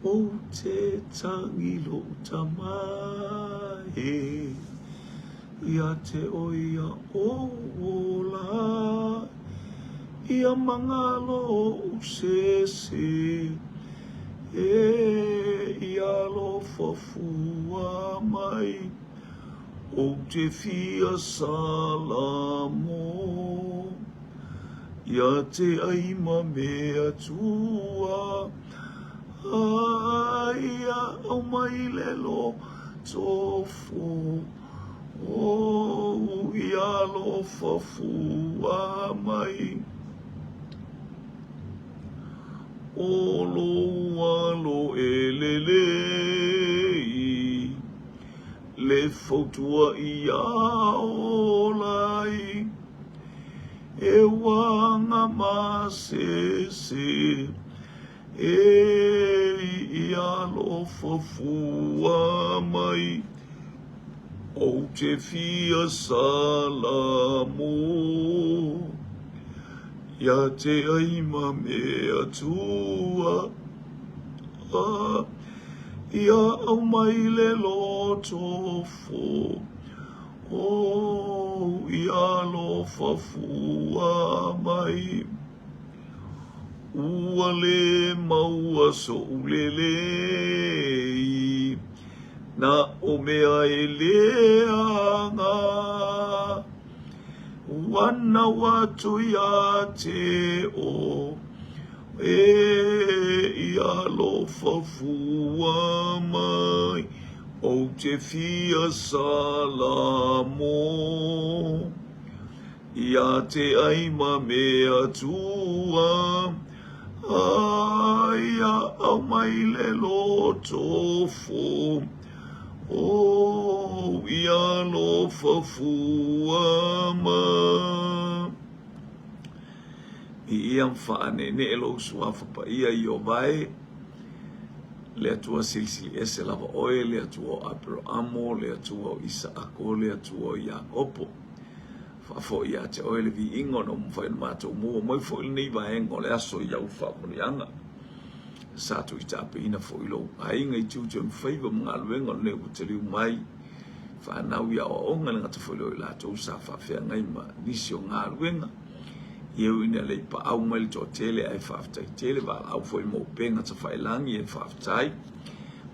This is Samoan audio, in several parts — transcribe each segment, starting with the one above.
Ou te tangi lou tama e Ia te oe ia ou ola Ia magalo ou sese E ia alofa fua mai Ou te fia salamo Ia te ai ma me Atua Ia aumai le loto fou Ia alofa fua mai O lou alo e lelei Le fautua ia ola ai E uaga masese E i alofa fua mai Ou te fia salamo Ia te ai ma me Atua Ia aumai le loto fou Ia alofa fua mai Ua le maua soʻu lelei Na o mea e leaga Ua nau atu ia te oe I alofa fua mai Ou te fia salamo Ia te ai ma me Atua Ia aumai le loto fou Oh, ia alofa fua mai. I ia ma faaneenee lou suafa paia Ieova e, le Atua silisili ese lava oe, le Atua o Aperamo, le Atua o Isaako, le Atua o Iakopo. Faafoi ia te oe le viiga ona ua mafai ona matou maua mai foi lenei vaega o le aso i au faamanuiaga. Sa tuitapeina foi lou aiga i tiute ma faiva ma galuega o lenei ua taliu mai fanau i aoaoga le gata foi lea o i latou sa faafeagai ma nisi o galuega. E ui ina le i paau mai le toatele ae faafetai tele valaau foi mo upega tafailagi e faafetai.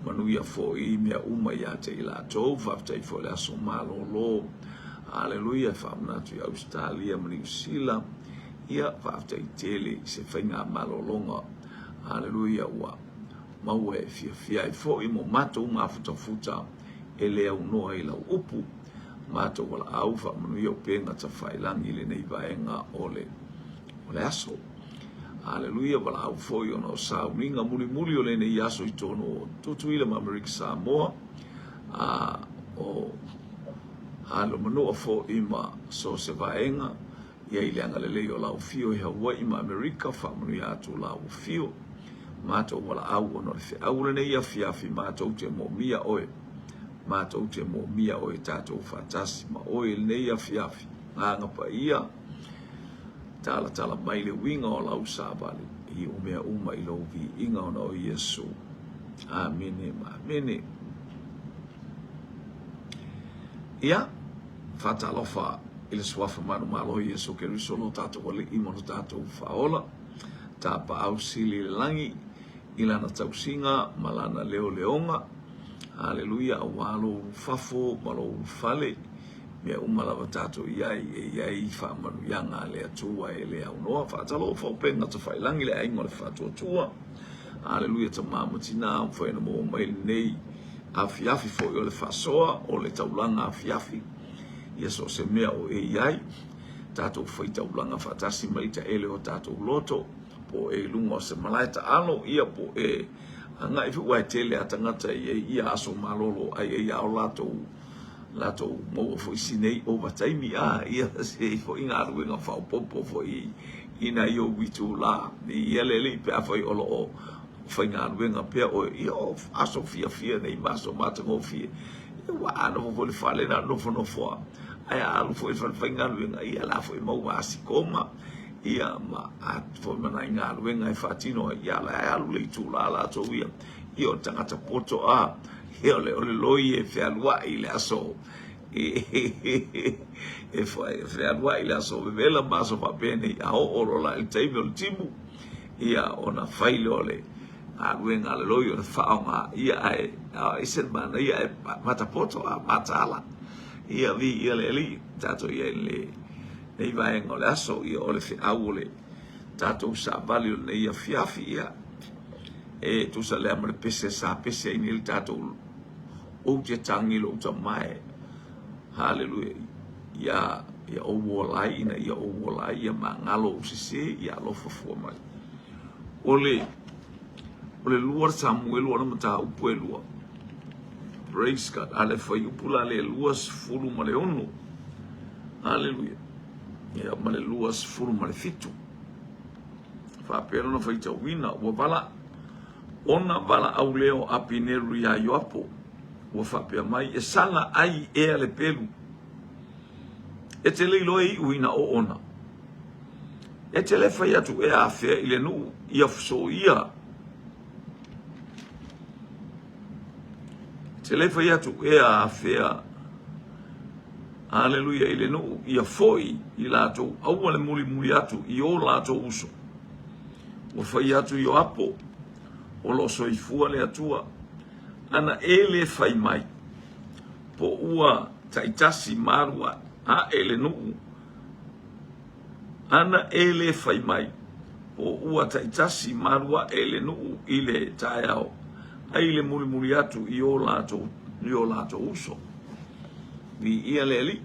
Manuia foi mea uma ia te i latou. Faafetai foi le aso malolo. Aleluia, e faamanatu i Ausetalia ma Niu Sila. Ia, faafetai tele i se faiga malologa. Aleluia, ua maua e fiafia ai foi mo matou mafutafuta e le aunoa i lau upu. Matou valaau faamanuia upega tafailagi i lenei vaega o le, o le aso. Aleluia, valaau foi ona o sauniga mulimuli o lenei aso i totonu o Tutuila ma Amerika Samoa, a o Alo Manua foi ma so o se vaega ia i le agalelei o lau afio i Hawaii ma Amerika, faamanuia atu lau afio. Matou valaau ona o le feau o lenei afiafi, matou te moomia oe, matou te moomia oe tatou faatasi ma oe i lenei afiafi. Agaga Paia, talatala mai le uiga o lau savali i o mea uma i lou viiga ona o Iesu. Amene ma amene. Ia, faatalofa i le suafa manumalo o Iesu Keriso lo tatou Alii ma lo tatou Faaola, tapaau sili i le lagi i lana tausiga ma lana leoleoga. Aleluia, aua lou ulufafo ma lou ulufale, mea uma lava tatou i ai, e i ai faamanuiaga a le Atua e le aunoa. Faatalofa upega tafailagi le aiga o le faatuatua. Aleluia, tama ma tina, ua mafai ona maua mai lenei afiafi foi o le faasoa o le taulaga afiafi. Ia so o se mea o e i ai, tatou fai taulaga faatasi mai taele o tatou loto, po o e i luga o se malae taalo, ia po o e agai foi, aua e tele a tagata e i ai ia aso malolo ai ai a o latou latou maua foi si nei ovataimi a ia se foi galuega faaopoopo foi i nai ou itulā i ia le alii pe afai o lo o faigaluega pea oe ia o aso fiafia nei ma aso matagofie ia ua a nofo foi i le fale na nofonofo a ae a alu foi i le fale faigaluega ia la foi maua asikoma ia ma a foi ma nai galuega e faatino ai ia la e alu le itulā latou ia. Ia o le tagata poto a, ia o le, o le loi e fealuai i le aso e fealuai i le aso vevela ma aso faapenei, a oo loa la i le taimi o le timu, ia ona fai lea o le galuega a le loi o le faaaoga, ia ae ese le manaia ae matapoto a mataala. Ia viia le Alii, tatou i ai i lenei vaega o le aso, ia o le feau o le tatou savali o lenei afiafi, ia e tusa lea ma le pese sa pese ai nei le tatou ou te tagi lou tamae. Haleluia. Ia ia ou ola ai ina ia ou ola ai, ia magalo ou sese, ia alofa fua mai. O le o le lua Samuelu ona mataupu e lua. Praise God. A le fuaiupu la le 26. Haleluia. Ia ma le 27. Faapea lona faitauina, ua vala ona valaau lea o Apineru iā Ioapo, ua faapea mai, E saga ai ea le pelu, e te le iloa e iu ina oona. E te le fai atu ea afea i le nuu ia soia. E te le fai atu ea afea Aleluia i le nuu ia foi i latou aua le mulimuli atu i o latou uso. Ua fai atu Ioapo, o lo o soifua le Atua, ana e le fai mai, po ua taitasi malu ae le nuu, ana e le fai mai, po ua taitasi malu ae le nuu i le taeao, ai le mulimuli atu i o latou, i o latou uso. Viia le Alii.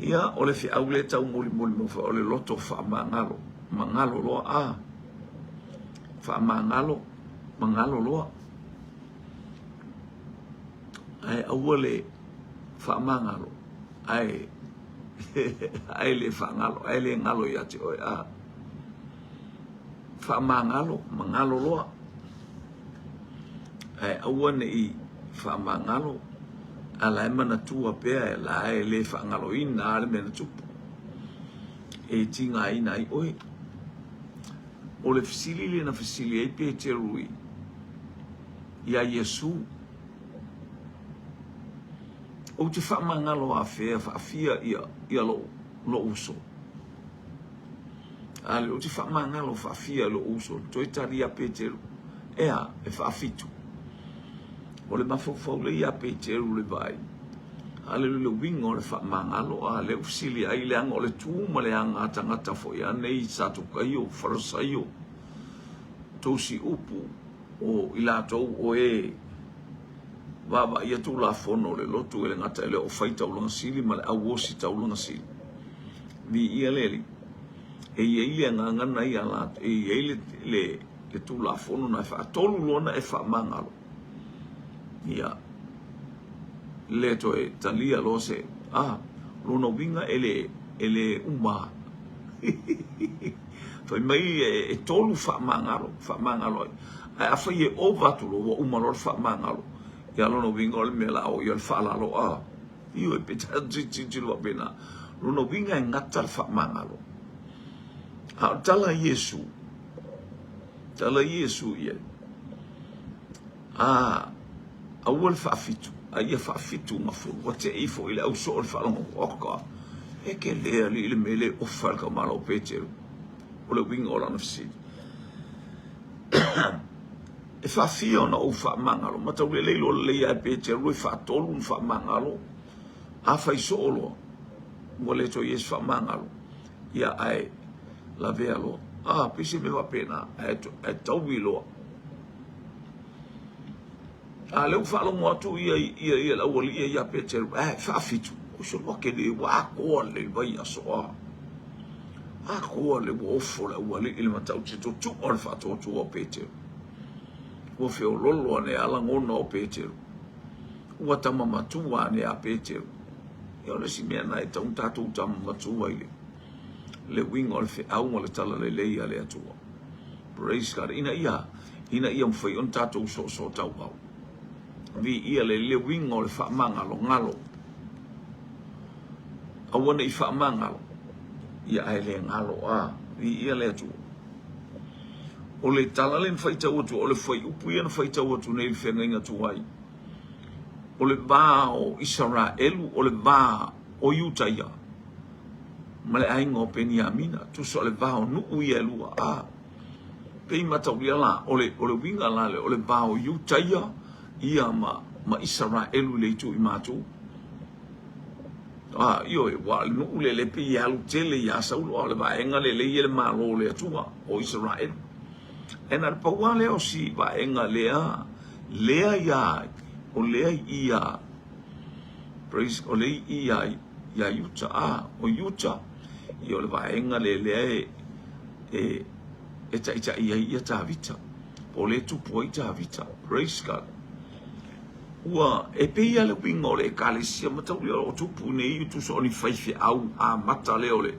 Ia, o le feau lea e taumolimoli mai foi, o le loto faamagalo, magalo loa, a, faamagalo, magalo loa. Ae aua le faamagalo, ae, ae le faagalo, ae le galo ia te oe, a, faamagalo, magalo loa. Ae aua ne i faamagalo, a la e manatua pea e la e le faagaloina lava le mea na tupu e tigaina ai oe. O le fesili lea na fesili ai Peteru iā Iesu, Ou te faamagalo afea faafia ia, ia lou, lou uso? A lea ou te faamagalo faafia i lou uso, toe tali ia Peteru, E a, e faafitu. O le mafaufau lea ia Peteru le vaai. Haleluia, le uiga o le faamagalo, a lea ua fesili ai, leaga o le tu ma le aga a tagata foi a nei Satukaio, Farisaio, tusi upu, o i latou o e vaavaaia Tulafono o le lotu e le gata i le o fai taulaga sili ma le au osi taulaga sili. Viia le Alii. E i ai le agaga na ia latou, e i ai le, le, le Tulafono na e faatolu loa na e faamagalo. Ia, le toe talia loa se, ah, lona uiga e le, e le uma. Fai mai e, e tolu faamagalo, faamagalo ai. Ae afai e ova atu loa, ua uma loa le faamagalo. Ia lona uiga o le mea la o ia le faalalo, ah, Ioe, pe tilotilo faapena. Lona uiga e gata le faamagalo. A o le tala a Iesu, tala a Iesu i ai, a aua le faafitu, a ia faafitu gafulu. Ua te i foi le ausoo le faalogo, oka, e ke le alii le mea le ofa le kamala o Peteru. O le uiga o lana fesili. E faafia ona ou faamagalo. Mataulia le iloa lelei ia e Peteru e faatolu ona faamagalo. Afai soo loa, ua le toe i ai se faamagalo, ia ae lavea loa. Ah, pei se mea faapena, ae, ae taui loa. A lea ua faalogo atu ia, ia, ia le aualii ia ia Peteru, ae faafitu, o se loa kele, ua atoa le vaiaso, ah. Atoa le ua ofo le aualii i le matautia tuutuua o le faatuatua o Peteru. Ua feololo ane a lagona o Peteru. Ua tama matua ane a Peteru. Ia o le isi mea na e tau tatou tama matua i le le uiga o le feau ma le talalelei a le Atua. Praise God. Ina ia, ina ia mafai ona tatou soosoo tauau. Viia le le uiga o le faamagalogalo. Aua ne i faamagalo, ia ae le galo a. Viia le Atua. O le tala lea na faitau atu, o le fuaiupu ia na faitau atu nei i le feagaiga tuai, o le va o Isaraelu, o le va o Iutaia ma le aiga o Peniamina, tusa o le va o nuu ia e lua. A pei mataulia la, o le, o le uiga la lea, o le va o Iutaia ia ma, ma Isaraelu i le itu i matu. A, ioe, ua o le nuu lea lea pei e alu tele iā Saulo, a o le vaega lea lea i ai le Malo o le Atua o Isaraelu. Ae na o le pau lava lea o si vaega lea, lea iā, o lea i i a, praise, o lea i i a, iā Iuta, a, o Iuta, ia o le vaega lea lea e, e, e taitai ai ia Tavita, po o lea e tupu ai Tavita, praise God. Ua, e pei lava le uiga o le Ekalesia mataulia o tupu nei tusa o ni faifeau amata lea o le,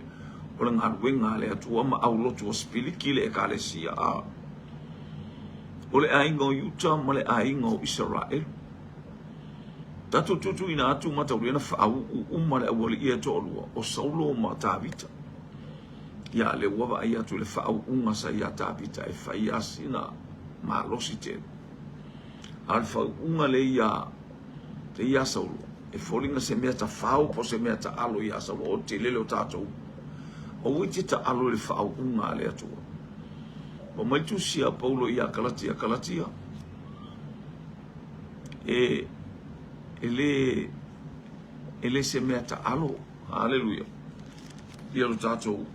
o le galuega a le Atua ma aulotu o sipiliki le Ekalesia a o le aiga o Iuta ma le aiga o Isaraelu. Tatou tuutuuina atu mataulia na faauu uma le aualii e toalua o Saulo ma Tavita. Ia lea ua vaai atu i le faauuga sa ia Tavita e fai a sina malosi tele. A o le faauuga lea ia, lea ia Saulo, e foliga se mea tafao po o se mea taalo ia Saulo, o le tele o tatou. Aua e te taalo i le faauuga a le Atua. Ua mai tusi a Paulo ia Kalatia, Kalatia, e, e le, e le se mea taalo. Haleluia. Ia lo tatou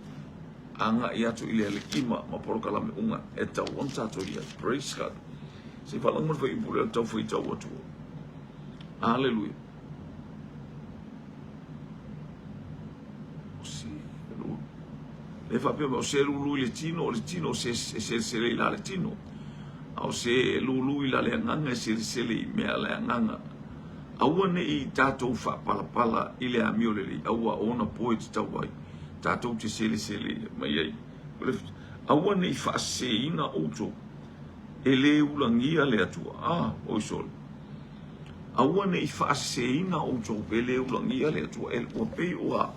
agai atu i le Alii ma, ma polokalame uma e tau ona tatou i ai. Praise God. Se i faalogo le fuaiupu lea o le tau faitau atu. Aleluia. O se lulu. Le faapea mai, o se lulu i le tino, o le tino o se e selesele i la le tino. A o se lulu i la le agaga e selesele i mea le agaga. Aua ne i tatou faapalapala i le amio lelei, aua o ona po e tatau ai tatou te selesele mai ai. Aua ne i faaseseina outou. E le ulagia le Atua. Ah, oi sole. Aua ne i faaseseina outou, e le ulagia le Atua. E, ua pei ua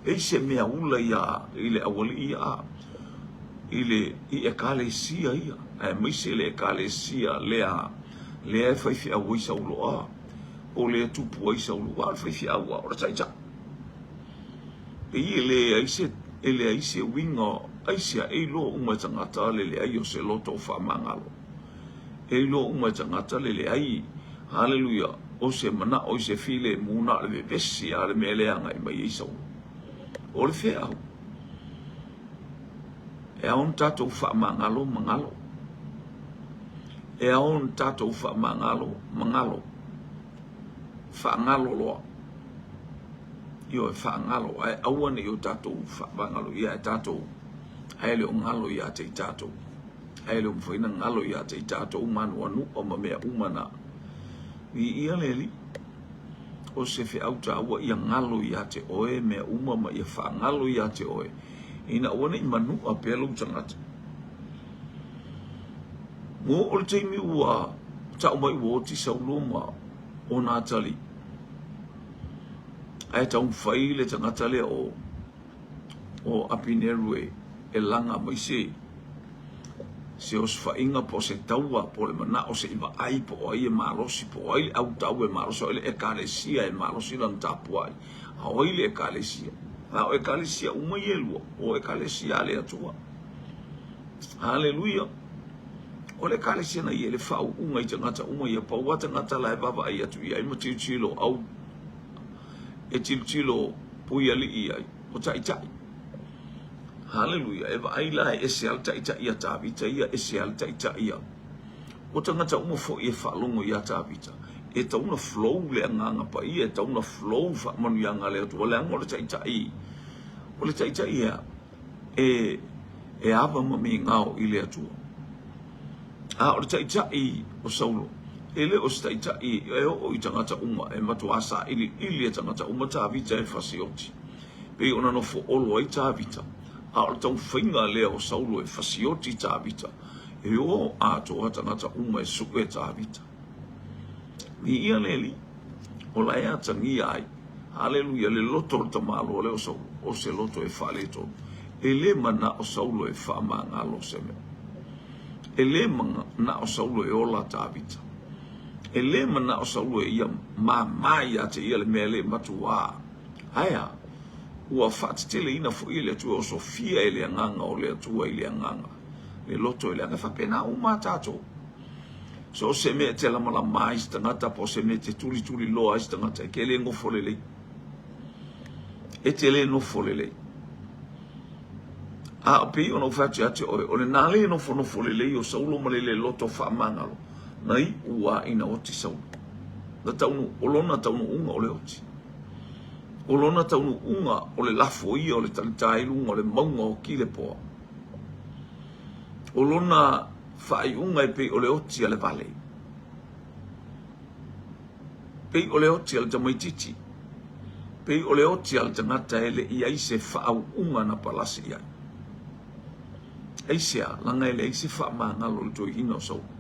pei se mea ula ia i le aualii ia, ah, i le i ekalesia ia, aemaise le ekalesia lea lea e faifeau ai Saulo, ah, o lea e tupu ai Saulo. Aua o le faifeau, ah, o le taitai. Pei e leai se, e leai se uiga, aisea, e iloa uma e tagata le leai o se loto o faamagalo. E iloa uma e tagata le leai, haleluia, o se manao i se filemu na o le vevesi a le mea lea e agai mai ai Saulo. O le feau, e ao ona tatou faamagalo magalo. E ao ona tatou faamagalo magalo. Faagalo loa. Ioe, faagalo, ae aua ne i o tatou faamagalo ia e tatou, ae le o galo ia te i tatou. Ae le o mafai ona galo ia te i tatou manuanua ma mea uma na. Viia le Alii. O se feau taua ia galo ia te oe mea uma ma ia faagalo ia te oe, ina aua ne i manua pea lou tagata. Ua oo le taimi ua tau mai ua oti Saulo ma ona atalii. Ae taumafai le tagata lea o o Apineru e, e laga mai se se osofaiga po o se taua po o le manao se i vaai po o ai e malosi po o ai le autau e malosi o ai le ekalesia e malosi lana tapuai a o ai le ekalesia a o ekalesia uma ia e lua o ekalesia a le Atua. Haleluia. O le ekalesia na i ai le faauuga i tagata uma ia, pau lava tagata la e vaavaai atu i ai ma tilotilo au e tilotilo puialii i ai, o taitai. Haleluia. E vaai la e ese lava le taitai ia Tavita ia, ese lava le taitai ia. O tagata uma foi e faalogo iā Tavita, e tatau ona flow le agaga paia, e tatau ona flow faamanuiaga a le Atua, leaga o le taitai, o le taitai e a? E, e ava ma migao i le Atua. A o le taitai o Saulo, e le o se taitai e oo i tagata uma, e matuā sailiili e tagata uma Tavita e fasioti. Pei ona nofo olo ai Tavita, a o le taumafaiga lea o Saulo e fasioti Tavita, e o atoa tagata uma e sue Tavita. Viia le Alii, o la e atagia ai. Haleluia, le loto o le tamaloa lea o Saulo, o se loto e faaletonu. E le manao Saulo e faamagalo se mea. E lē manao Saulo e ola Tāvita. E lē manao Saulo e ia māmā iā te ia le mea e lē matuā. Aea, ua faateteleina foi e le Atua e osofia e le Agaga o le Atua i le Agaga, le loto i le Agaga. E faapena uma a tatou. So o se mea e te lamalama ai se tagata po o se mea e te tulituli loa ai se tagata, e te le nofo lelei. E te le nofo lelei. A o pei ona ou fai atu ia te oe, o lena le nofonofo lelei o Saulo ma le le loto faamagalo, na iu a ina oti Saulo. Na taunu, o lona taunuuga o le oti. O lona taunuuga o le lafo ia o le talitā i luga o le mauga o Kilepoa. O lona faaiuga e pei o le oti a le vale. Pei o le oti a le tamaitiiti. Pei o le oti a le tagata e le i ai se faauuga na palasi i ai. Aisea, laga e leai se faamagalo i le toeaina o Saulo.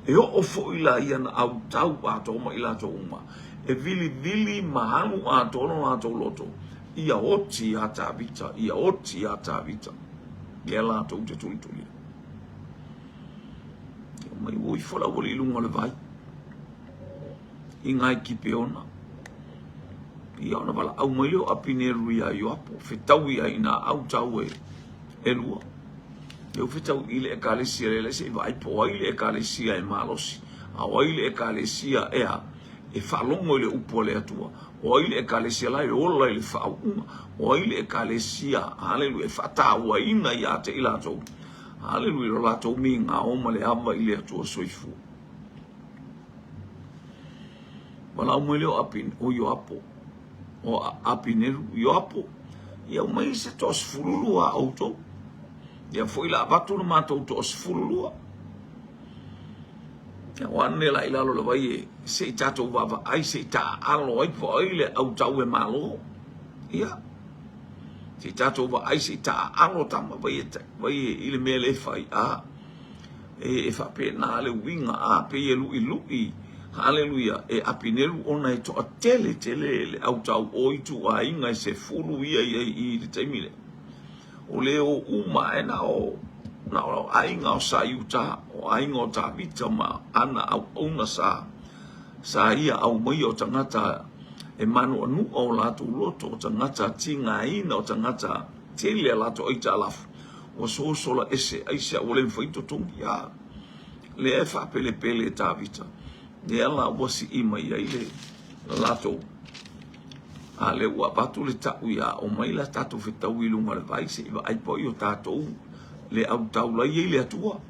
E oo foi la ia na autau atoa ma i latou uma, e vilivili ma alu atoa lo latou loto, ia oti iā Tavita, ia oti iā Tavita, lea latou te tulitulia. Mai ua ifo le aualii i luga o le vai, i ngai Kipeona. Ia ona valaau mai lea o Apineru iā Ioapo, fetaui ai nā autau e, elua. Lea ua fetaui i le ekalesia lea se i vaai po o ai le ekalesia e malosi, a o ai le ekalesia e a, e faalogo i le upu a le Atua, o ai le ekalesia la e ola i le faauuga, o ai le ekalesia, haleluia, e faatauaina ia te i latou, haleluia, lo latou migao ma le ava i le Atua soifua. Valaau mai lea o Api, o Ioapo, o Apineru, Ioapo, ia aumai se toa-12 a outou. Ia foi la avatu le matou toa-12. Ia o ane la i lalo le vai e se i tatou vaavaai, se i taaalo ai po o ai le autau e malo. Ia, se i tatou vaai, se i taaalo tama vai e, vai e i le mea le fai. A, e, e faapena le uiga, a pei e luʻiluʻi, haleluia, e Apineru ona e toatele tele le autau o ituaiga e sefulu ia i ai i le taimi lea. O le o uma ae na o, na o aiga o sa Iuta, o aiga o Tavita ma ana auauna sa, sa ia aumaia o tagata e manuanuʻa o latou loto, o tagata tigaina, o tagata tele a latou aitalafu. Ua sosola ese aisea ua le mafai totogi a lea e faapelepele e Tavita lea la ua sii mai ai le latou a lea ua avatu le tau ia omai la tatou fetaui i luga o le vai se i vaai po o tatou le autau la i ai le Atua.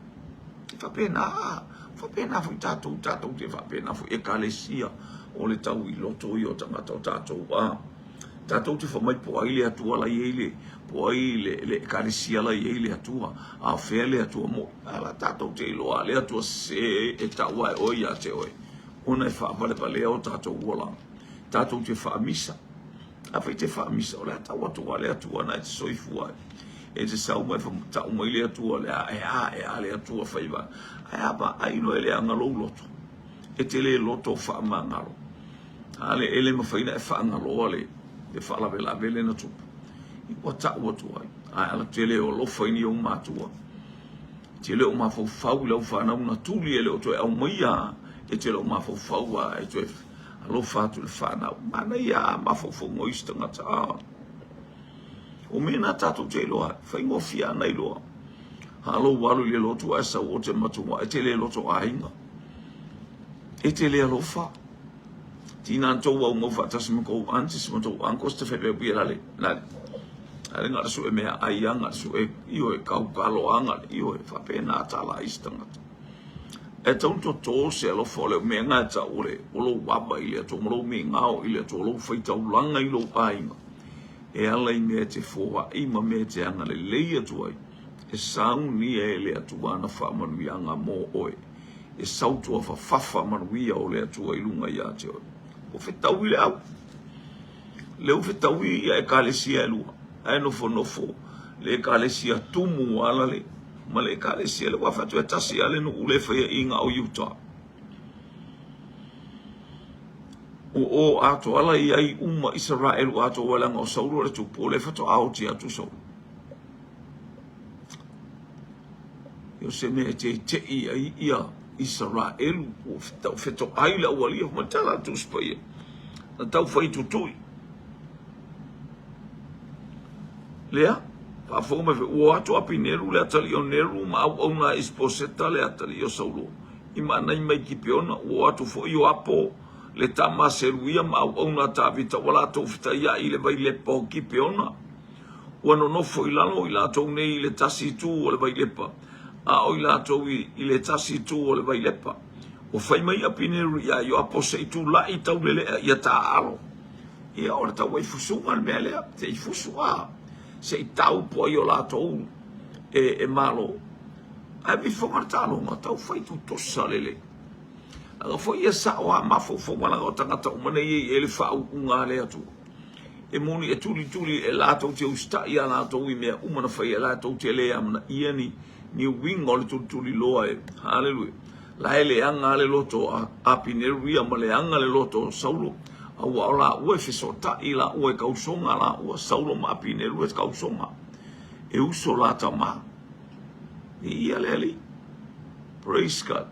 E faapena, faapena foi tatou, tatou te faapena foi ekalesia o le tau i loto ia o tagata o tatou a. Tatou te fai mai po o ai le Atua la i ai le, po o ai le, le ekalesia la i ai le Atua, a o fea le Atua moi. A la tatou te iloa le Atua sese e tau ae oe ia te oe, ona e faavalevalea o tatou olaga. Tatou te faamisa. Afai te faamisa, o le a tau atu a le Atua na e te soifua ai. E te sau mai tau mai le Atua le a, e a, e a le Atua faiva. Ae a vaai loa e leaga lou loto. E te le loto faamagalo. A le e le mafai ona e faagaloa le, le faalavelave lea na tupu. Ua tau atu ai. Ae ala tele o alofa i ni ou matua. Te le o mafaufau i lau fanau na tuli e le o toe aumaia e te le o mafaufau a e toe alofa atu i le fanau. Manaia a mafaufauga o isi tagata. A. O mea na tatou te iloa, faigofie ana iloa. A lou alu i le lotu ae sau o te matua, e te le loto aiga. E te le alofa. Tina na tou aumau faatasi ma tou aunties ma tou uncles te fai pea lale lale ale nga sue mea ai a nga sue ioe kau kalo a nga ioe faapena tala ai se tagata. E tau toto se alofa o le mea nga e tau o le o lou ava i le Atua ma lou migao i le Atua o lou faitaulaga i lou aiga e ala i mea e te foai ma mea e te agalelei atu ai e saunia e le Atua ana faamanuiaga mo oe. E sautua fafafa manuia o le Atua i luga ia te oe. Ua fetaui le au. Le ua fetaui ia ekalesia elua. Ae nofonofo le ekalesia tumu ala le ma le ekalesia le ua fatu e tasi ale nuu le faia inga o Utah. O o ato ala i ai uma Israel ua ato walanga o Saulo le tupu o le fato aoti atu Saulo. O se mea e teite'i ai ia Isaraelu ua fetoai le aualii fai mai le tala a le Tusi Paia na tau fai tutui. Lea, faafofoga mai foi, ua o atu Apineru le atalii o Neru ma auauna a Isiposeta le atalii o Saulo i Maanai mai Kipeona, ua o atu foi Ioapo le tama a Seruia ma auauna a Tavita ua latou fetaiai i le vailepa o Kipeona. Ua nonofo i lalo i latou nei i le tasi itu o le vailepa, a o i latou i le tasi itu o le vailepa. Ua fai mai Apineru iā Ioapo, Se i tulai taulelea ia taaalo. Ia, o le tauaifusuga le mea lea, se i fusu a, se i tau po ai o latou e malo. Ae vifoga le taaloga, tau fai tutusa lelei. Leaga foi ia sao a mafaufauga leaga o tagata uma nei e i ai le faauuga a le Atua. E moni e tulituli e latou te usitai iā latou i mea uma na faia e latou te le amanaia ni ni uiga o le tulituliloa e. Haleluia. La e leaga a le loto o Apineru ia ma leaga le loto o Saulo, aua o laua e fesootai laua e kausoga laua, Saulo ma Apineru e kausoga. E uso la tama. Viia le Alii. Praise God.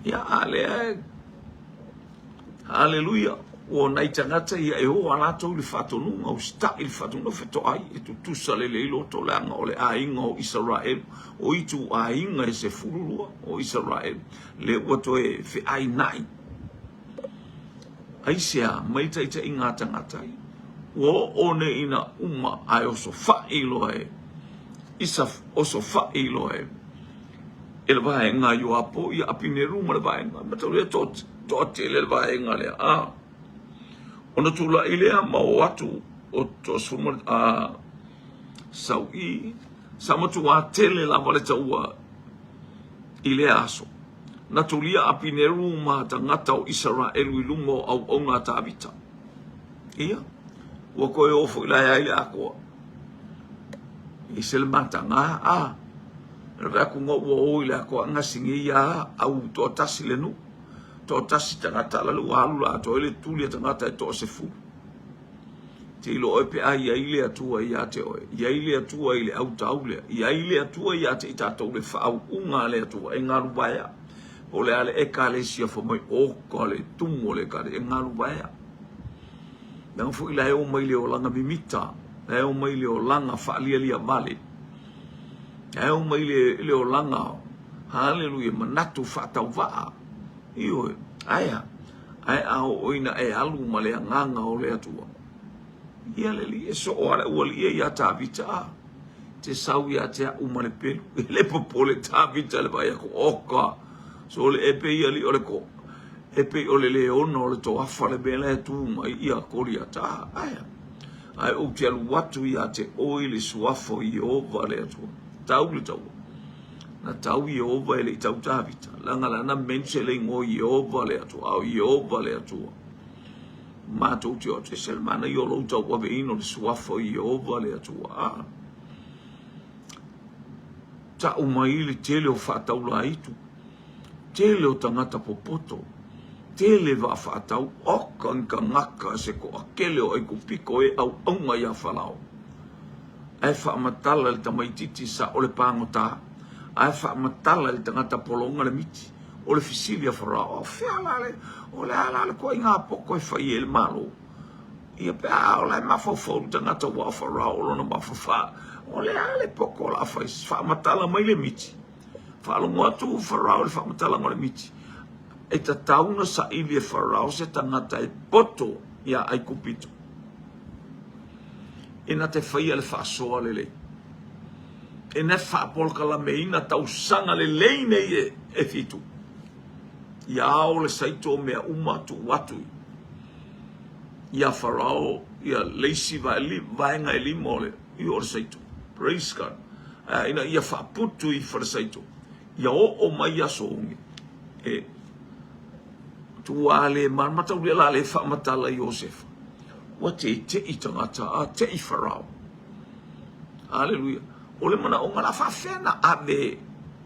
Ia, a lea e Haleluia! Ua nai tagata ia e o a latou i le faatonuga, usitai i le faatonuga, fetoai, e tutusa lelei loto leaga o le aiga o Isaraelu, o ituaiga e 12 o Isaraelu, lea ua toe feainai. Aisea mai taitaiga a tagata ia? Ua oo nei ina uma ae osofai loa e Isa, osofai loa e e le vaega a Ioapo ia Apineru ma le vaega, mataulia toatele le vaega lea. A ona tulai lea ma o atu o toasefulu ma sau'i sa matuā tele lava le taua i lea aso. Na tulia Apineru ma tagata o Isaraelu i luma o auauna a Tavita. Ia, ua toe o foi la e ai le Akoa. I se le mataga, a, na vaai atu ua o i le Akoa gasi nei ia au toatasi le nuu, toatasi tagata la le ua alu la atoa ai le tuli a tagata e toasefulu. Te iloa oe pe a i ai le Atua ia te oe, i ai le Atua i le autau lea, i ai le Atua ia te i tatou le faauuga a le Atua e galu vaea. Po o le a le Ekalesia fai mai, oka le tumu o le Ekalesia, e galu vaea. Leaga foi la e oo mai le olaga mimita, la e oo mai le olaga faalialia vale, la e oo mai le, le olaga, haleluia, manatu faatauvaa. Ioe, ae a? Ae a oo ina e alu ma le agaga o le Atua, ia le alii e soo a le aualii ia Tavita, a te sau ia te a'u ma le pelu. E le popole Tavita le vaai atu, oka, so le e pei alii o le ko, e pei o le leona o le toafa le mea la e tu mai ia Koliata. Ae a? Ae ou te alu atu ia te oe i le suafa o Ieova le Atua. Tau le taua. Na tau Ieova e le i tau Tavita. Leaga la na mention le igoa o Ieova le Atua, a o Ieova le Atua. Matou te o atu, ese le manaia o lou tauaveina o le suafa o Ieova le Atua. A. Tau mai le tele o faataulaitu, tele o tagata popoto, tele vaa faatau, oka ni tagata se toatele o Aikupito e auauna iā Farao. Ae faamatala le tamaititi sa o le pagota, ae faamatala le tagata pologa le miti. O le fesili a Farao, O fea la le, o le a la le koaiga poto e fai ai le Malo? Ia pe a o la e mafaufau le tagata ua o Farao o lona mafafa, o le a le poto o le a fai? Faamatala mai le miti. Faalogo atu Farao i le faamatalaga o le miti. E tatau ona saili e Farao se tagata e poto iā Aikupito. E na te faia le faasoa lelei. E na faapolokalameina tausaga lelei nei e, e fitu. Ia ao le saito o mea uma tuu atu ia Farao ia le isi vaega e lima o le, i o le saito. Praise God. A, ina ia faaputu i falesaito. Ia oo mai aso oge. E tua le ma mataulia la le faamatala Iosefa. Ua teitei tagata a tei Farao. Aleluia. O le manaoga la faafefea na ave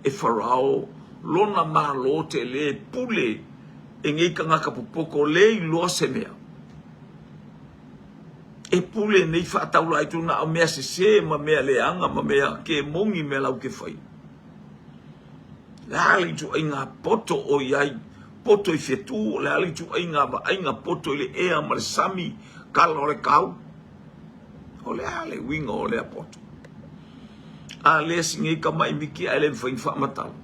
e Farao lona malo tele pule e nei tagata popoto le iloa se mea. E pule nei faataula ai tu na o mea sese ma mea leaga ma mea ke moni mea lau ke fai. Le a le ituaiga poto o i ai, poto i fetu, o le a le ituaiga vaaiga poto i le ea ma le sami, kala o le kau. O le a le uiga o lea poto? A lea si nei tama'i miti ae le mafai ona faamatala.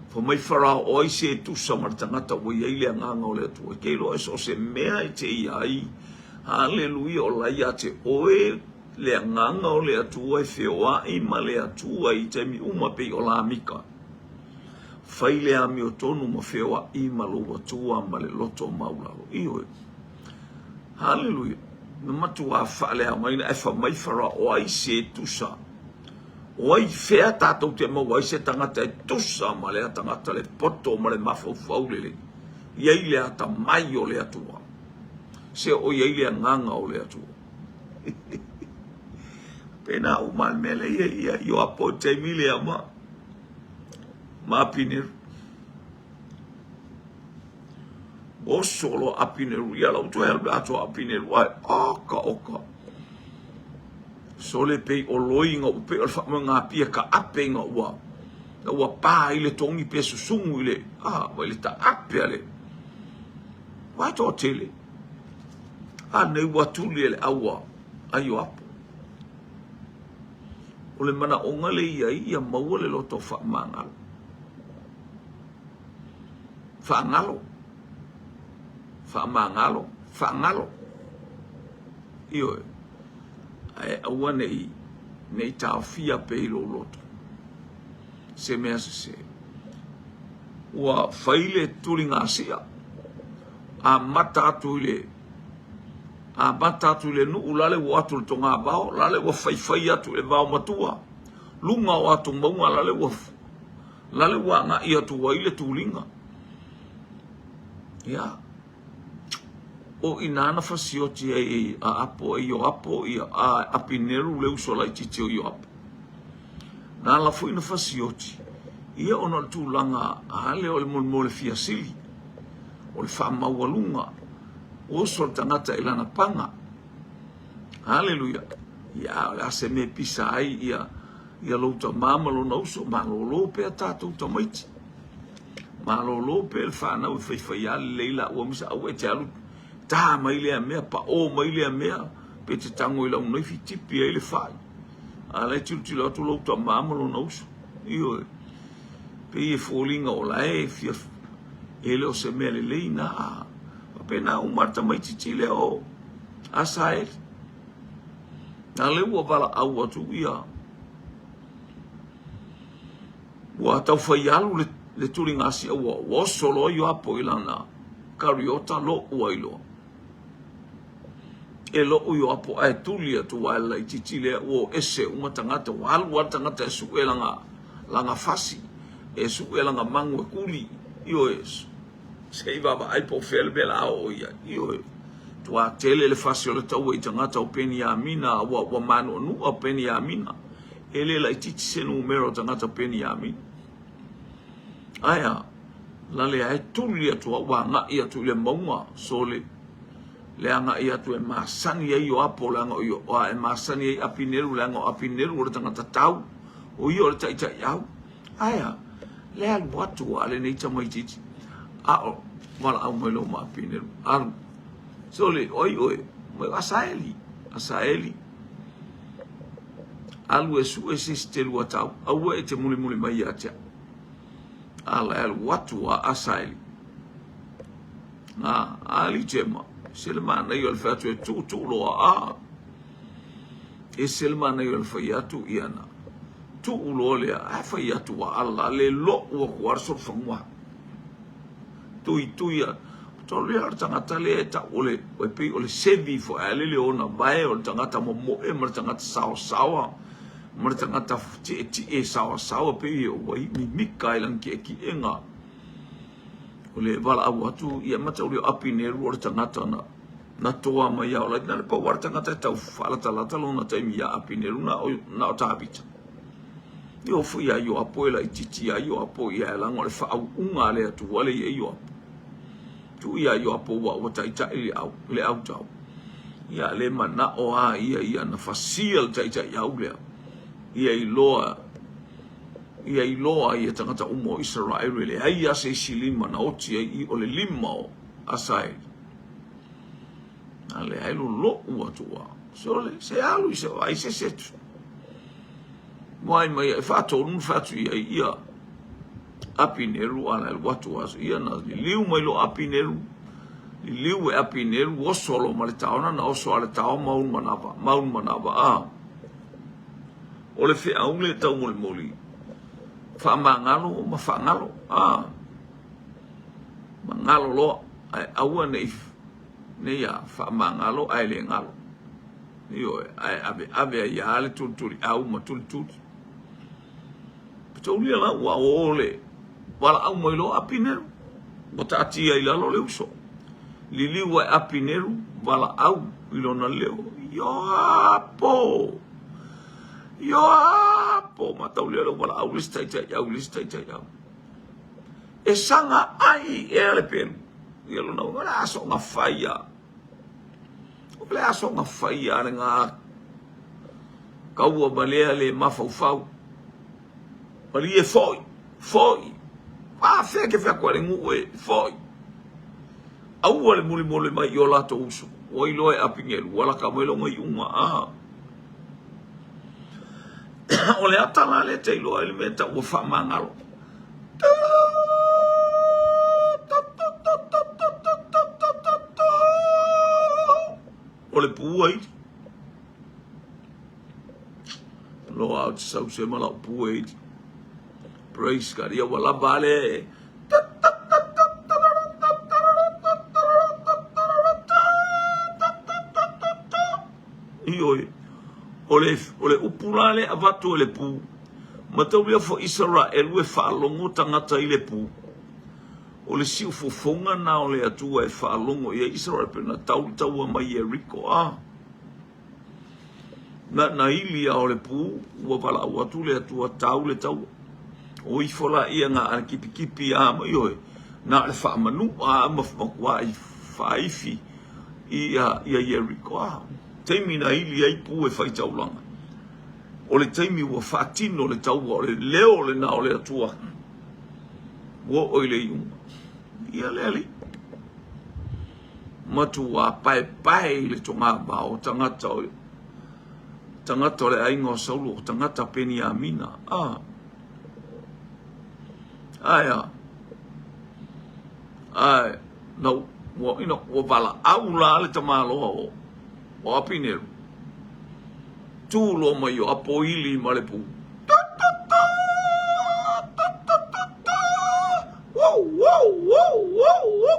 Fai mai Farao, o ai se e tusa ma le tagata ua i ai le agaga o le Atua? E te iloa e so o se mea e te i ai, haleluia, o la ia te oe le agaga o le Atua e feoai ma le Atua i taimi uma pei o Lamika. Fai le amiotonu ma feoai ma lou Atua ma le loto maulalo. Ioe. Haleluia. Na matuā faaleaogaina ae fai mai Farao, o ai se e tusa? O ai fea tatou te maua ai se tagata e tusa ma lea tagata le poto ma le mafaufau lelei? I ai le atamai o le Atua. Se o i ai le agaga o le Atua. Pena uma le mea lea ia Ioapo i taimi lea ma ma Apineru. Oso loa Apineru ia lau toe alu atoa Apineru ai oka oka. Sole pei o loi ina ua pei o le faamoegapia ka ape ina ua ina ua pa ai le togi pe susugu i le a vai le taape a le ua toatele. A nei ua tuli e le aua a Ioapo. O le manaoga le i ai ia maua le loto faamagalo. Faagalo. Faamagalo. Faagalo. Ioe. Ae aua ne i, ne i taofia pea i lou loto se mea sese. Ua fai le tuligasia, amata atu i le amata atu i le nuu lale ua atu i le togavao, lale ua faifai atu i le vao matua, luga o atu mauga lale ua lale ua agai atu ai le tuliga. Ia, o i ina na fasioti ai a Apo e Ioapo ia a Apineru le uso laitiiti o Ioapo. Na ala foi na fasioti ia ona o le tulaga a lea o le molimoli o le fia sili, o le faamaualuga, oso le tagata i lana paga. Haleluia. Ia, o le a se mea e pisa ai ia ia lou tama ma lona uso, malolo pea tatou tamaiti. Malolo pea le fanau e faifai a lelei laua misa aua e te alu ta mai lea mea, pao mai lea mea, pe te tago i lau naifi tipi ai le fai. A la e tilotilo atu lou tama ma lona uso. Ioe. Pei e foliga o la e fia e le o se mea lelei na. Faapena uma le tamaitiiti lea o Asaeli. Na lea ua valaau atu ia ua tau fai alu le, le tuligasia ua, ua oso loa Ioapo i lana kariota lo'u ai loa. E lo'u Ioapo ae tuli atu ai le laitiiti lea ua o ese uma tagata ua alu lava le tagata e su'e lana, lana fasi e su'e lana magu e kuli. Ioe, se i vaavaai po o fea le mea la a oo i ai. Ioe, tua tele le fasi o le taua i tagata o Peniamina ua, ua manu'anu'a Peniamina. E le laitiiti se numera o tagata o Peniamina. Ae a, lale ae tuli atu a ua agai atu i le mauga sole, le agai atu e masani ai Ioapo leaga o Ioa e masani ai Apineru leaga o Apineru o le tagata tau, o ia o le taitaiau. Ae a, le alu atu a lenei tamaitiiti, a o valaau mai loa ma Apineru, alu, sole, o ai oe? Mai o Asaeli, Asaeli. Alu e sue se isi te lua tau, aua e te mulimuli mai ia te au. A la e alu atu a Asaeli. A, ali te ma, se le manaia o le fai atu e tuutuu loa, a. E se le manaia o le fai atu ia na. Tuu loa lea, a fai atu a ala le lou aku a le solofanua. Tuitui a, tolu ia o le tagata lea e tau o le, e pei o le sevi foi a lele ona vae o le tagata momoe ma le tagata saosaoa ma le tagata tietie saosaoa pei e ua mimika ai lana kiekiega o le valaau atu ia matauli o Apineru o le tagata na na toa mai ia ola na le pau le tagata e tau faalatalata lona taimi ia Apineru na o na o Tavita. E oo foi ia Ioapo e laitiiti ia Ioapo ia e laga o le faauuga a le Atua lea i ai Ioapo. Tuu ia Ioapo ua ua taitai le au le autau. Ia le manao a ia ia na fasia le taitaiau lea. Ia iloa. Ia iloa ai e tagata uma o Isaraelu e leai lava se isi lima na oti ai i o le lima o Asaeli. A leai loloʻu atu ua. Sole, se alu i se vaai se isi atu. Muai mai e faatonu na fai atu i ai ia Apineru a na alu atu aso ia na liliu mai loa Apineru liliu e Apineru oso loa ma le taona na oso a le tao maunu manava maunu manava a o le feau le taumolimoli faamagalo ma faagalo a magalo loa ae aua ne i nei a faamagalo ae le galo. Ioe, ae aveave ai lava le tulituliau ma tulituli. Petoulia la ua o le valaau mai loa Apineru, ua taatia i lalo le uso. Liliu ae Apineru, valaau i lona leo, Ioapo! Ioapo! Mataulia lea ua valaau le isi taitaiau i le isi taitaiau. E saga ai ea le pelu. Ia lona uiga, o le a soona fai a. O le a soona fai a lena kaua ma lea le mafaufau. Malie foi, foi. A fea ke fea koa le nuu e foi. Aua le mulimuli mai i o latou uso. Ua iloa e Apigelu, ua laka mai lona iuga. A. O le ata la lea te iloa ai le mea tau ua faamagalo. O le pua ili. Loa au te sau se ma lau pua ili. Praise God. Ia ua lava ale. Ioe. O le, o le upu la le avatu e le pu. Mataulia fo Isaraelu e faalogo tagata i le pu. O le siufofoga na o le Atua e faalogo i ai Isaraelu pe na tau le taua mai Ieriko. A. Na na ili a o le pu ua valaau atu le Atua tau le taua. O ifo la ia na a le kipikipi a ma ioe. Na o le faamanu'a a ma matuai faaifi ia ia Ieriko. A. Taimi na ili ai pu e fai taulaga. O le taimi ua faatino le taua, o le leo lena o le Atua ua oo i le iuga. Ia le Alii, matua paepae i le togavao o tagata o tagata o le aiga o Saulo, o tagata Peniamina. Ah. Ae a. Ae, na, ua, you know, ua valaau la le tamaloa o, o Apineru. Tū loa mai o Apoili ma le pū.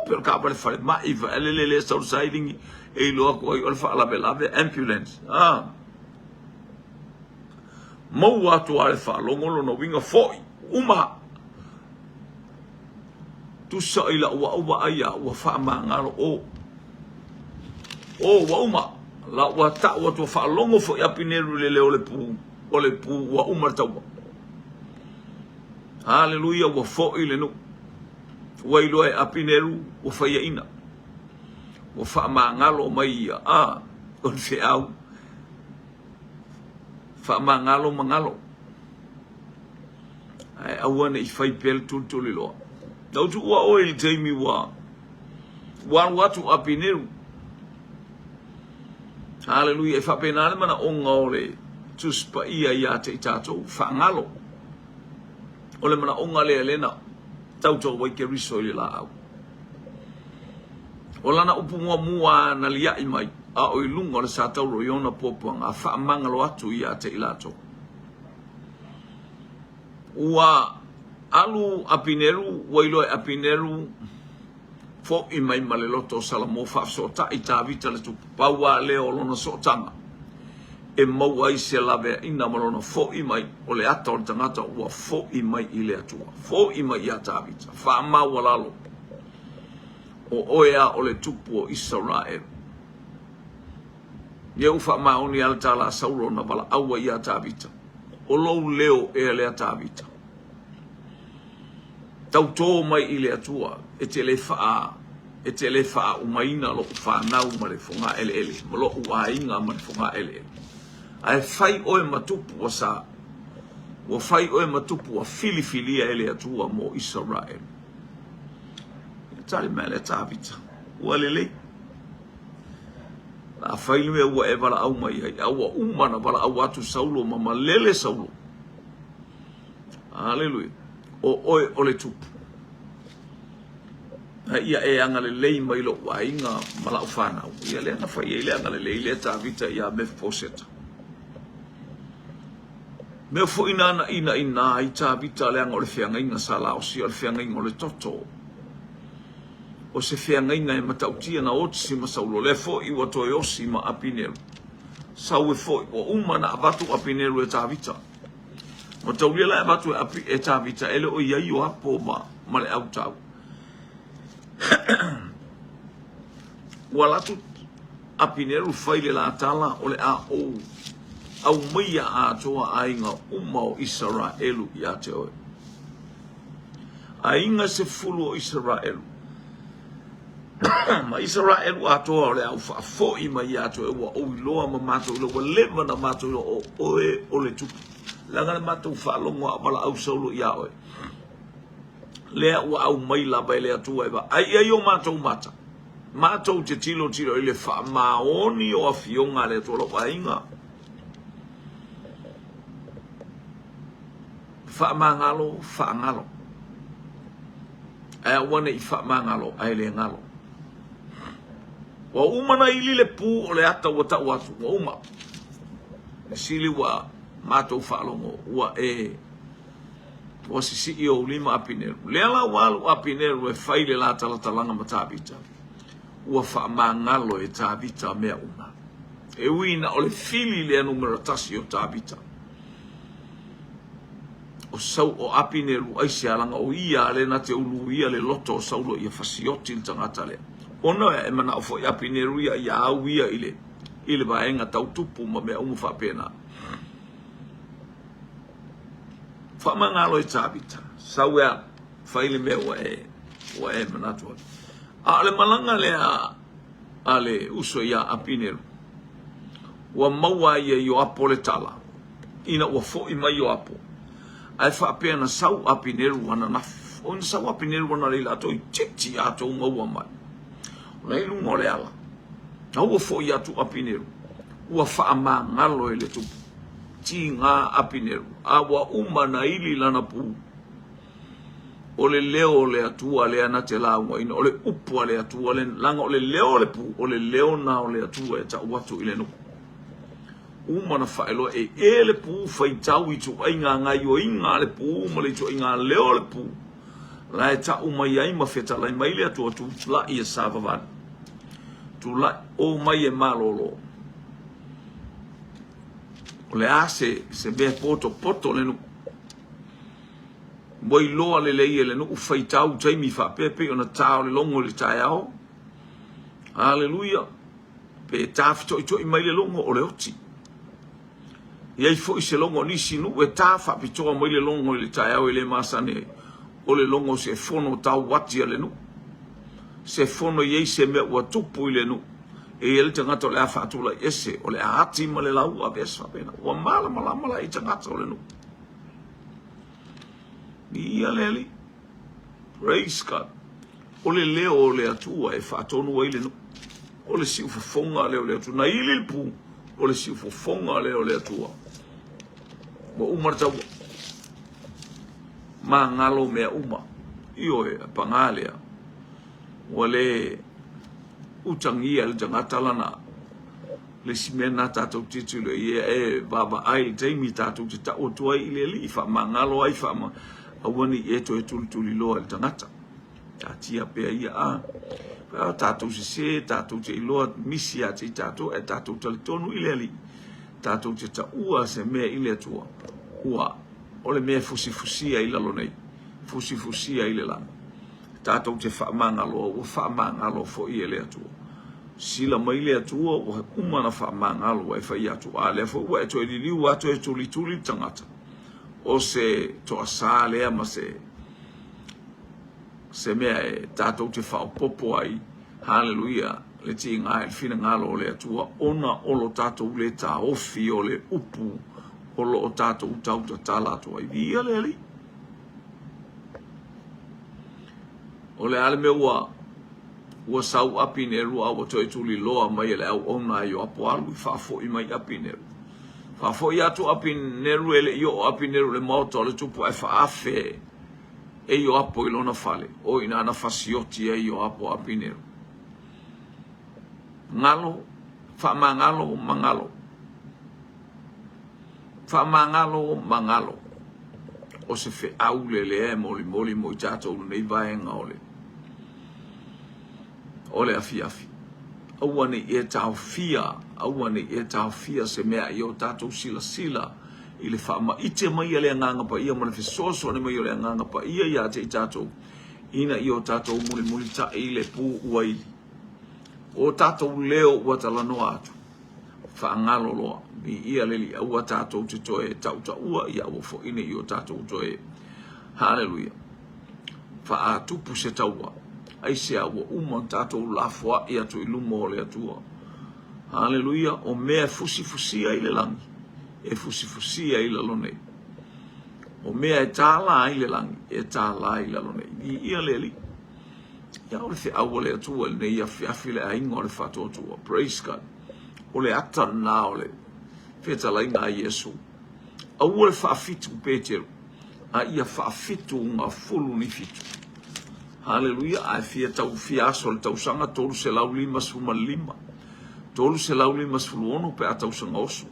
Pei o le kaavale falemai vaelele lea sau le sailiga e iloa atu ai o le faalavelave ambulance. Ah. Maua atu a le faalogo lona uiga foi uma. Tusa i lau au vaai a ua faamagalo o. O ua uma. La ua tau atu ua faalogo foi Apineru i le leo o le pu, o le pu ua uma le taua. Haleluia, ua foi le nuu. Ua iloa e Apineru ua faiaina. Ua faamagalo mai ia. A, o le feau. Faamagalo magalo. Ae aua ne i fai pea le tulituli loa. Na ou tuua oe i le taimi ua ua alu atu Apineru. Haleluia. E faapena le manaoga o le Tusi Paia ia te i tatou, faagalo. O le manaoga lea lea na tautau ai Keriso i le laau. O lana upu muamua na liaʻi mai, a o i luga o le satauro i ona puapuaga, a faamagalo atu ia te i latou. Ua alu Apineru, ua iloa e Apineru, foʻi mai ma le loto o Salamo faafesootai Tavita le tupu, pau lava lea o lona sootaga e maua ai se laveaiina ma lona foʻi mai, o le ata o le tagata ua foʻi mai i le Atua, foʻi mai iā Tavita, faamaualalo, o oe lava o le tupu o Isaraelu. Ia ua faamaoni lava le tala a Saulo na valaau ai iā Tavita, O lou leo ea lea Tavita. Tautō mai i le Atua, e te le faa, e te le faaaumaina loʻu fanau ma le fogaeleele, ma loʻu aiga ma le fogaeleele. Ae fai oe ma tupu ua sa, Ua fai oe ma tupu ua filifilia e le Atua mo Isaraelu. Ia tali mai lea Tavita, Ua lelei. La fai le mea ua e valaau mai ai, a ua uma na valaau atu Saulo ma malele Saulo. Aleluia. O oe o le tupu. A ia e agalelei mai lou aiga ma lau fanau. Ia lea na fai ai le agalelei lea Tavita ia Mefiposeta. Mea foi nana inaina ai Tavita leaga o le feagaiga sa laosia o le feagaiga o le toto. O se feagaiga e matautia na otisi ma Saulo, lea foi ua toe osi ma Apineru. Sau e foi, ua uma na avatu Apineru e Tavita. Mataulia la e avatu e, Api, e Tavita, e le o i ai Ioapo ma, ma le autau. Ua alu atu Apineru fai le la tala o le a ou aumaia atoa aiga uma o Isaraelu ia te oe. Aiga 10 o Isaraelu ma Isaraelu atoa o le a ou faafoi mai ia te oe ua ou iloa ma matou iloa ua leva na matou iloa o oe o le tupu. Leaga le matou faalogo a o valaau Saulo ia oe. Lea ua aumai lava e le Atua e vaai ai o matou mata. Matou te tilotilo i le faamaoni o afioga a le Atua lou aiga. Faamagalo, faagalo. Ae aua ne i faamagalo ae le galo. Ua uma na ili le pu o le ata ua tau atu, ua uma. Le sili ua matou faalogo, ua e ua sisii ou lima Apineru. Lea la ua alu Apineru e fai le la talatalaga ma Tavita. Ua faamagalo e Tavita mea uma. E ui ina o le fili lea numera 1 o Tavita. O sau o Apineru aisea laga o ia lea na te uluia le loto o Saulo ia fasioti le tagata lea. Ona e manao foi Apineru ia ia au ia i le i le vaega tau tupu ma mea uma faapena. Faamagalo e Tavita, sau e alu, fai le mea ua e ua e manatu ai. A o le malaga lea a le uso ia Apineru, ua maua ai e Ioapo le tala, ina ua foi mai Ioapo, ae faapea na sau Apineru ananafi. Oi na sau Apineru analeila toeitiiti a tou maua mai. O la i luga o le ala. Na ua foi atu Apineru, ua faamagalo e le tupu. Tiga Apineru, a ua uma na ili lana pu. O le leo o le Atua lea na te laugaina, o le upu a le Atua lea, laga o le leo o le pu, o le leo na o le Atua e tau atu i le nuu. Uma na faailoa e e le pu faitau ituaiga gaioiga a le pu ma le ituaiga leo o le pu, la e tau mai ai ma fetalai mai le Atua tulai e savavali. Tulai o mai e malolo. O le a se, se mea potopoto le nuu. Ua iloa lelei e le nuu faitau taimi faapea pei ona ta o le logo i le taeao. Aleluia! Pe ta fitoitoi mai le logo o le oti. E i ai foi se logo o nisi nuu e ta faapitoa mai le logo i le taeao e le masani ai. O le logo o se fono tau ati a le nuu. Se fono e i ai se mea ua tupu i le nuu. E i ai le tagata o le a faatulai ese, o le a ati ma le lau a mea se faapena. Ua malamalama la i tagata o le nuu. Viia le Alii. Praise God. O le leo o le Atua e faatonu ai le nuu. O le siufofoga lea o le Atua. Na ili le pu, o le siufofoga lea o le Atua. Ua uma le taua. Magalo mea uma. Ioe, paga lea. Ua le utagia le tagata lana le isi mea lena tatou tilotilo i ai, e vaavaai i le taimi tatou te tau atu ai i le Alii, faamagalo ai, faama, aua ne i e toe tulituliloa i le tagata. Taatia pea ia, a. A tatou sese, tatou te iloa misi ia te i tatou, ae tatou talitonu i le Alii, tatou te taua se mea i le Atua, ua, o le mea e fusifusia i lalo nei, fusifusia i le lagi. Tatou te faamagaloa, ua faamagalo foi e le Atua. Sila mai le Atua, ua uma na faamagalo, ua e fai atu, a lea foi ua e toe liliu atu e tulituli le tagata. O se toasā lea ma se se mea e tatou te faaopoopo ai, haleluia, le tiga i le finagalo o le Atua, ona o lo tatou le taofi o le upu. O lo o tatou tau tatala atu ai. Viia le Alii. O le a le mea ua ua sau Apineru a ua toe tuliloa mai e le auauna a Ioapo alu i faafoi mai Apineru. Faafoi atu Apineru e le i oo Apineru i le maota o le tupu ae faaafe e Ioapo i lona fale. O i ina na fasioti ai Ioapo Apineru. Galo, faamagalo ma galo. Faamagalo ma galo. O se feau le lea e molimoli mo i tatou lenei vaega o le o le afiafi. Aua ne i e taofia, aua ne i e taofia se mea i o tatou silasila i le faamaite mai a le Agaga Paia ma le fesoasoani mai o le Agaga Paia ia te i tatou ina ia o tatou mulimulitai i le pu uaili. O tatou leo ua talanoa atu, faagalo loa, viia le Alii, aua tatou te toe tautaua, ia aua foi ne i o tatou toe, haleluia, faatupu se taua. Aisea ua uma ona tatou lafoai atu i luma o le Atua. Haleluia, o mea e fusifusia i le lagi, e fusifusia i lalo nei. O mea e tālā i le lagi, e tālā i lalo nei. Viia le Alii. Ia o le feau a le Atua i lenei afiafi le aiga o le faatuatua. Praise God. O le ata lena o le fetalaiga a Iesu. Aua le faafitu Peteru, a ia faafitu ga fulu ni fitu. Haleluia, ae fia tau fia aso le tausaga 355, 356 pe a tausaga oso.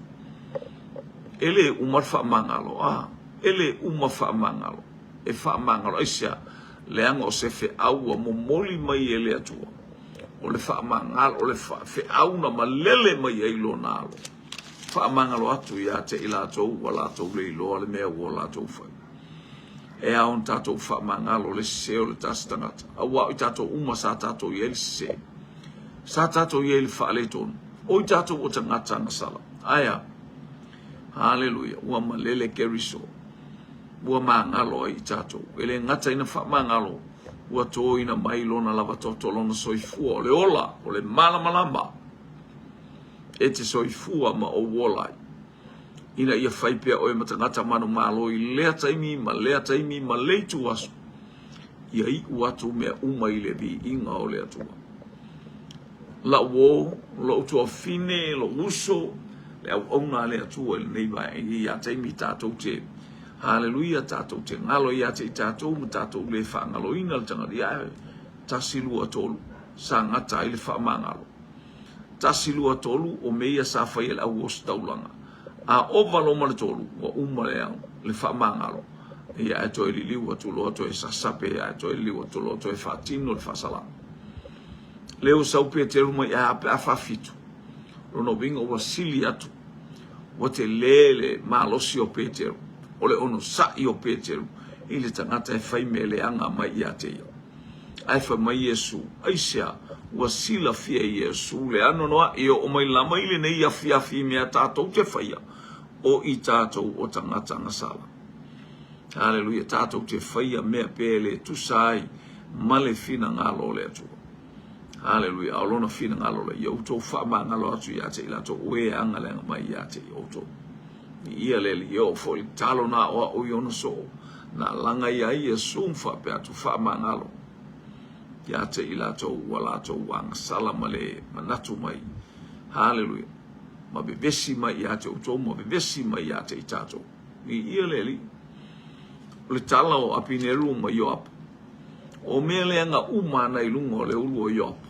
E le uma le faamagalo, a, e le uma faamagalo. E faamagalo aisea? Leaga o se feau ua momoli mai e le Atua, o le faamagalo, o le feau na malele mai ai lona alo. Faamagalo atu ia te i latou ua latou le iloa le mea ua latou fai. E ao ona tatou faamagalo le sese o le tasi tagata, aua o i tatou uma sa tatou i ai le sese. Sa tatou i ai le faaletonu. O i tatou o tagata agasala. Ae a? Haleluia, ua malele Keriso. Ua magalo ai i tatou. E le gata ina faamagalo, ua toina mai lona lava toto, lona soifua, o le ola, o le malamalama e te soifua ma ou ola ai. Ina ia fai pea oe ma tagata manumalo i lea taimi ma lea taimi ma le ituaso, ia iu atu mea uma i le viiga o le Atua. La'u uo, lo'u tuafine, lo'u uso, le auauna a le Atua i lenei vaega, i ia taimi tatou te, haleluia, tatou te galo ia te i tatou ma tatou le faagaloina le tagata, ia, tasi, lua, tolu, sa gata ai le faamagalo. Tasi, lua, tolu, o mea ia sa fai e le au ositaulaga. A ova loa ma le tolu, ua uma le, le faamagalo. Ia, ae toe liliu atu loa, toe sasape, ae toe liliu atu loa, toe faatino le faasalaga. Lea ua sau Peteru mai ae a pe a faafitu. Lona uiga ua sili atu, ua tele le malosi o Peteru, o le onosai o Peteru i le tagata e fai mea leaga mai ia te ia. Ae fai mai Iesu, Aisea, ua silafia e Iesu le anoanoai e oo mai lava i lenei afiafi i mea tatou te faia, o i tatou o tagata agasala. Haleluia, tatou te faia mea pe le tusa ai ma le finagalo o le Atua. Haleluia, a o lona finagalo lea, ia outou faamagalo atu ia te i latou o e agaleaga mai ia te i outou. I ia le alii, e oo foi le talo na aoao i ona soo, na laga ia ai Iesu ma faapea atu, faamagalo ia te i latou ua latou agasala ma le manatu mai. Haleluia, ma vevesi mai ia te outou ma vevesi mai ia te i tatou. I ia le alii. O le tala o Apineru ma Ioapo. O mea leaga uma ana i luga o le ulu o Ioapo.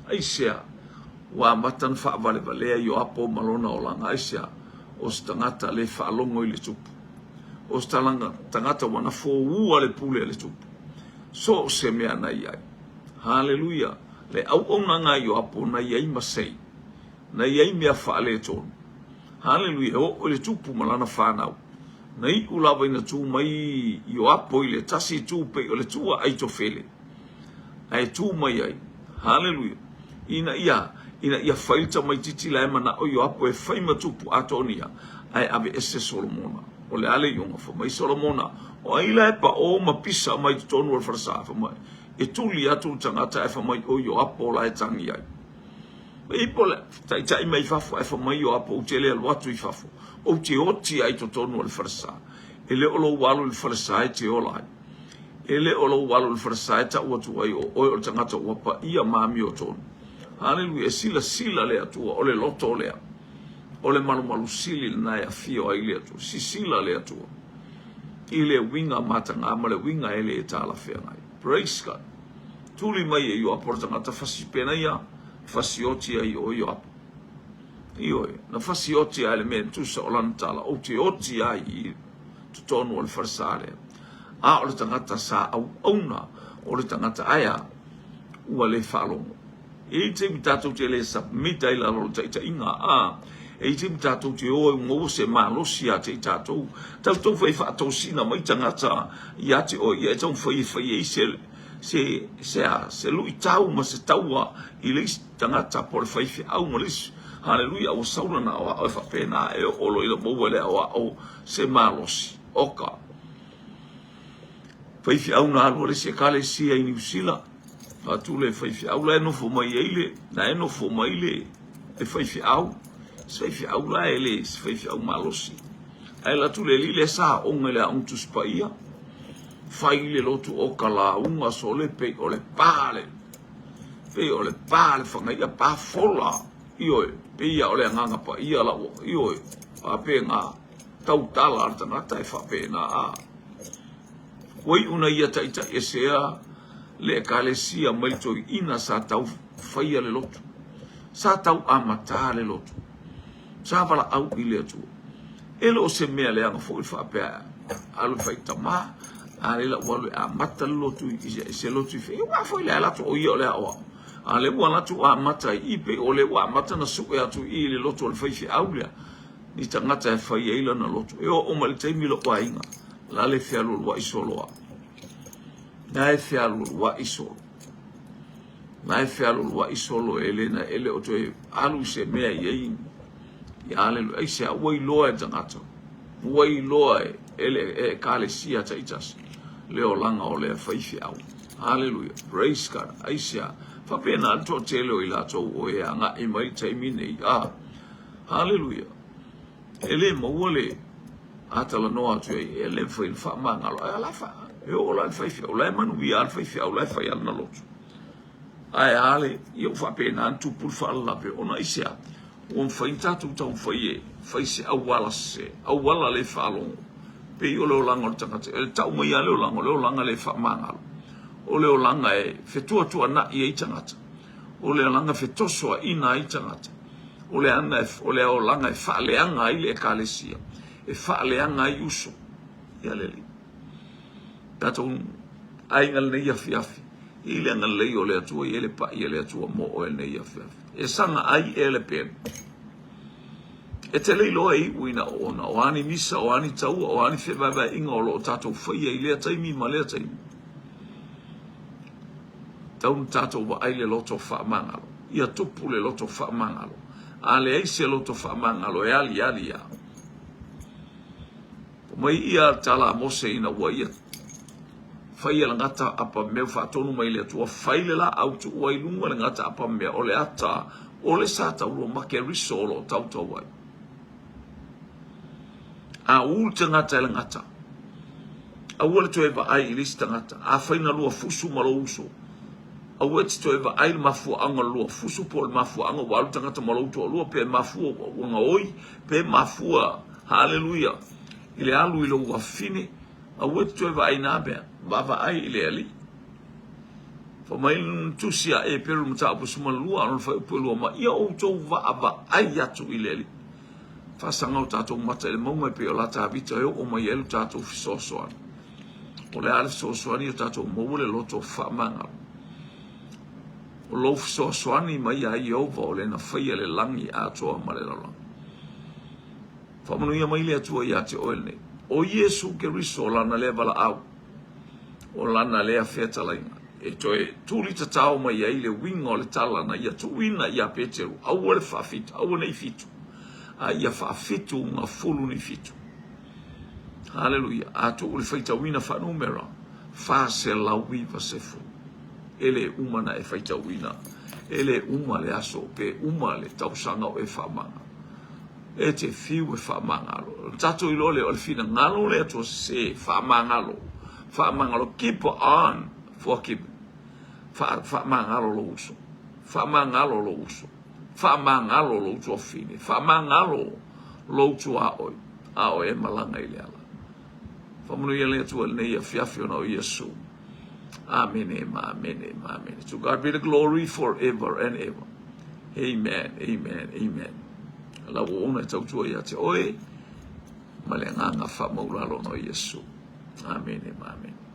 Aisea? Ua amata ona faavalevalea Ioapo ma lona olaga. Aisea? O se tagata le faalogo i le tupu. O se tagata ua na foua le pule a le tupu. So o se mea na i ai. Haleluia! Le auaunaga a Ioapo na i ai ma sei. Na i ai mea faaletonu. Haleluia! E oo i le tupu ma lana fanau. Na iu lava ina tu mai Ioapo i le tasi itu pei o le tu a Aitofele, ae tu mai ai, haleluia, ina ia, ina ia fai le tamaitiiti la e manao Ioapo e fai ma tupu Atonia, ae aveese Solomona. O le a le iuga? Fai mai Solomona, o ai la e paʻō ma pisa mai totonu o le falesa? Fai mai, e tuli atu le tagata ae fai mai o Ioapo la e tagi ai. Mai po le taitai mai fafo ae fai mai Ioapo, ou te le alu atu i fafo, ou te oti ai i totonu o le falesa. E le o lou alu i le falesa e te ola ai. E le o lou alu i le falesa e tau atu ai o oe o le tagata ua paia ma amiotonu. Haleluia! E silasila le Atua, o le loto lea. O le malumalu sili lena e afio ai le Atua. Sisila le Atua i le uiga mataga ma le uiga e le talafeagai. Praise God! Tuli mai e Ioapo le tagata fasi penaia, fasioti ai o Ioapo. Ioe, na fasioti ai le mea e tusa o lana tala, ou te oti ai i totonu o le falesa lea. A o le tagata sa auauna, o le tagata aea, ua le faalogo. E i ai taimi tatou te le submit ai lalo o le taitaiga, a e i ai taimi tatou te o ai maua se malosi ia te i tatou. Tatou fai faatosina mai tagata ia te oe, ia e taumafai e fai ai se se se a se luitau ma se taua i le isi tagata po o le faifeau ma le isi. Haleluia, ua sau lana aoao e faapena e oo loa ina maua e le aoao se malosi. Oka. Faifeau na alu a le isi ekalesia i Niu Sila, atu le faifeau la e nofo mai ai le, na e nofo mai le, le faifeau, se faifeau la e le se faifeau malosi. Ae alu atu le alii lea sa aoga i le aoga Tusi Paia, fai le lotu o ka lauga sole pei o le pa le, pei o le pa le fagaia pa fola, ioe, pei o le agaga paia lau, ioe, faapena. Tautala a le tagata e faapena a. Ua iu na ia taitaiesea le Ekalesia mai le toeaina sa tau faia le lotu. Sa tau amata le lotu. Sa valaau i le Atua. E le o se mea leaga foi le faapea alu e fai tama, a lea ua alu e amata le lotu i se lotu i fea. Aua foi le ala atu o ia o le aoao. A lea ua alu atu ua amata i i, pei o lea ua amata na sue atu i i le lotu o le faifeau lea. Ni tagata e fai ai lana lotu. E oo mai le taimi lou aiga, la le fealualuai solo au. La e fealualuai solo. La e fealualuai solo e le na e le o toe alu i se mea i ai. Ia aleluia. Aisea, ua iloa e tagata. Ua iloa e, e le e ekalesia taitasi le olaga o lea faifeau. Haleluia. Praise God. Aisea, faapena le toatele o i latou o e agai mai i le taimi nei. Ah, Haleluia! E le maua le a talanoa atu ai, e le mafai ona faamagalo. Ae ala fa, e oo la i le faifeau, la e manuia lava le faifeau, la e fai lava lana lotu. Ae a le, ia ua faapena ona tupu le faalavelave, ona aisea? Ua mafai ona tatou taumafai e fai se auala, se auala le faalogo. Pei o le olaga o le tagata, e tau mai lava le olaga, o le olaga le faamagalo. O le olaga e fetuatuanai ai tagata. O le olaga e fetosoaina ai tagata. O le ana o le olaga e faaleaga ai le ekalesia, e faaleaga ai uso. Ia le Alii. Tatou aiga lenei afiafi, i le agalelei o le Atua, i le pai a le Atua mo oe lenei afiafi. E saga ai ea le pelu. E te le iloa e iu ina ona, o a ni misa, o a ni taua, o a ni fevaevaeaiga o lo o tatou faia i lea taimi ma lea taimi. Tau na tatou vaai le loto faamagalo. Ia tupu le loto faamagalo. A leai se loto faamagalo e aliali a. Mai ia tala a Mose ina ua ia faia le gata apa mea faatonu mai le Atua, fai le laau tuua i luga le gata apa mea o le ata o le sa taurua ma Keriso o lo o tautau ai. A ū le tagata e le gata, aua le toe vaai i le isi tagata. Afai na lua fusu ma lou uso, aua e te toe vaai i le mafuaaga o le lua fusu po o le mafuaaga ua alu le tagata ma lou toalua, pe mafua ua gaoi, pe mafua, haleluia, i le alu i lou afafine, aua e te toe vaai i na mea, vaavaai i le Alii. Fai mai le tusi a Eperu mataupu 12, lona fuaiupu e 2, ma ia outou vaavaai atu i le Alii. Faasaga o tatou mata i le mauga e pei o la Tavita e oo mai ai lo tatou fesoasoani. O le a le fesoasoani o tatou maua le loto faamagalo. O lou fesoasoani mai ia Ieova o le na faia le lagi atoa ma le lalolagi. Faamanuia mai le Atua ia te oe lenei. O Iesu Keriso lana lea valaau. O lana lea fetalaiga e toe tuli tatao mai ai le uiga o le tala na ia tuuina ia Peteru, aua le faafitu, aua nei fitu, a ia faafitu gafulu ni fitu. Haleluia. A tuu le faitauina faanumera, 490. E le uma na e faitauina. E le uma le aso pe uma le tausaga o e faamagalo. E te fiu e faamagalo. O tatou iloa lea o le finagalo o le Atua sese, faamagalo. Faamagalo, keep on forgiving. Faamagalo lou uso. Faamagalo lou uso. Faamagalo lou tuafafine. Faamagalo lou tuaoi a o e malaga i le ala. Faamanuia le Atua i lenei afiafi ona o Iesu. Amene ma amene ma amene. To God be the glory forever and ever. Amen, amen, amen. Lau auauna e tautua ia te oe ma le agaga faamaulalo ona o Iesu. Amene ma amene.